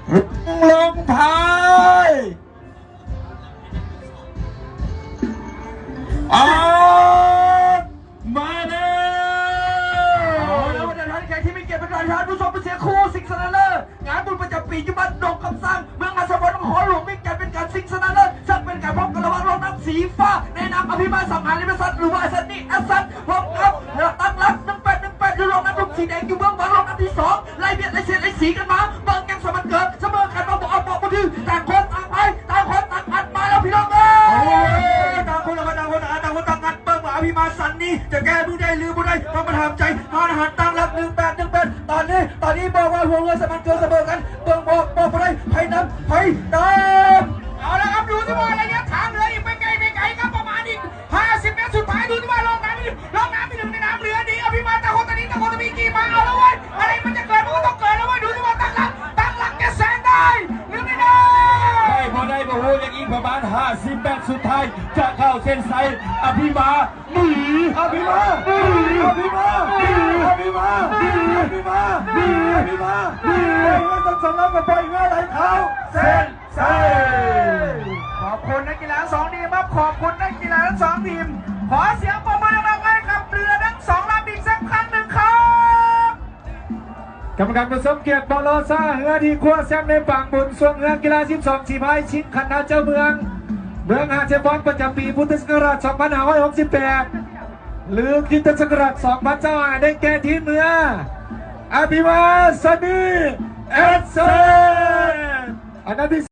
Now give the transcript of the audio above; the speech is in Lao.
ລົງພາຍ ອອກມາແລ້ວ. ເອົາລະ ທ່ານແຂກທີ່ມີກຽດ ປະທານ ທ່ານຜູ້ຊົມ ເປັນສຽງຄູ່ຊິງຊະນະເລີດ ງານບຸນປະຈຳປີຢູ່ບ້ານດົງຄຳສ້າງ ເມືອງອາດສະພອນ ນະຄອນຫຼວງວຽງຈັນ ເປັນການຊິງຊະນະເລີດ ເຊິ່ງເປັນການພົບກັນລະຫວ່າງໂລງນ້ຳສີຟ້າ ໃນນາມອະພິມານສາມຫາລິມະສັດ ຫຼືວ່າ Sunny Asset ພົບກັບ ຕັ້ງຫຼັກ ໜຶ່ງແປດໜຶ່ງແປດ ຫຼືໂລງນ້ຳທຸງສີແດງ ຢູ່ເບື້ອງບນ ໂລງນ້ຳທີສອງ ໄລ່ບຽດໄລ່ສຽດໄລ່ສີກັນມາ ເບິ່ງແກ້ງສະມັນເກີດ ສະເໝີກັນ ບໍ່ອອກບໍ່ຖື ຕ່າງຄົນຕ່າງໄປ ຕ່າງຄົນຕ່າງອັດ ມາແລ້ວພີ່ນ້ອງເອີຍ. ໂອ້ຍ ຕ່າງຄົນຕ່າງອັດ ຕ່າງຄົນຕ່າງອັດ ເບິ່ງວ່າອະພິມານສັນນີ້ ຈະແກ້ມືໄດ້ຫຼືບໍ່ໄດ້ ຕ້ອງມາຖາມໃຈ ມາຫັນຕັ້ງຫຼັກ ໜຶ່ງແປດໜຶ່ງແປດ ຕອນນີ້ ຕອນນີ້ບອກວ່າຫົວເຮືອສະມັນເກີດສະເໝີກັນ ເບິ່ງບໍ່ ບອກບໍ່ໄດ້ ໃຜນຳ ໃຜຕາມ. ເອົາລະຄັບ ດູຊິວ່າໄລຍະທາງເຫຼືອອີກໄປໄກ ໄປໄກ ກໍປະມານອີກ ຫ້າສິບແມັດສຸດທ້າຍ ດູຊິວ່າລອງນ້ຳ ລອງນ້ຳ ໜຶ່ງໃນນ້ຳເຫຼືອດີ ອະພິມານ ຕາໂຄຕານີ ຕາໂຄຕາມີ ຂີ່ມາ ເອົາລະເວີຍ ອະໄລມັນຈະເກີດ ມັນກໍຕ້ອງເກີດລະເວີຍ ດູຊິວ່າຕັ້ງຫຼັກ ຕັ້ງຫຼັກຈະແຊງໄດ້ ຫຼືບໍ່ໄດ້ ບໍ່ໄດ້ ບໍ່ຮູ້ ຍັງອີກປະມານຫ້າສິບແມັດສຸດທ້າຍ ຈະເຂົ້າເສັ້ນໄຊ ອະພິມານ ໜີ ອະພິມານ ໜີ ອະພິມານ ໜີ ອະພິມານ ໜີ ອະພິມານ ໜີ ອະພິມານ ໜີ ປອຍເຮືອ ສຳລັບ ກໍປອຍເຮືອໄຫຼເຂົ້າເສັ້ນ ໃຊ່ ຂອບຄຸນນັກກິລາທັງສອງທີມຄັບ ຂອບຄຸນນັກກິລາທັງສອງທີມ ຂໍສຽງປົບມືດັງໆໃຫ້ກັບເຮືອທັງສອງລຳອີກສັກຄັ້ງໜຶ່ງຄັບ. ກຳມະການຜູ້ຊົມກຽດບໍ່ລໍຊ້າ ເຮືອທີ່ຄວ້າແຊ້ມໃນປາງບຸນຊ່ວງເຮືອກິລາສິບສອງສີພາຍ ຊິງຂັນທາດເຈົ້າເມືອງ ເມືອງອາດສະພອນ ປະຈຳປີພຸດທະສັກກະລາດສອງພັນຫ້າຮ້ອຍຫົກສິບແປດ ຫຼືຄຣິສຕະສັກກະລາດສອງພັນຊາວຫ້າ ໄດ້ແກ່ທີມເຮືອ ອະພິມານ ຊັນນີ ແອັດເຊັດ ອັນດັບທີ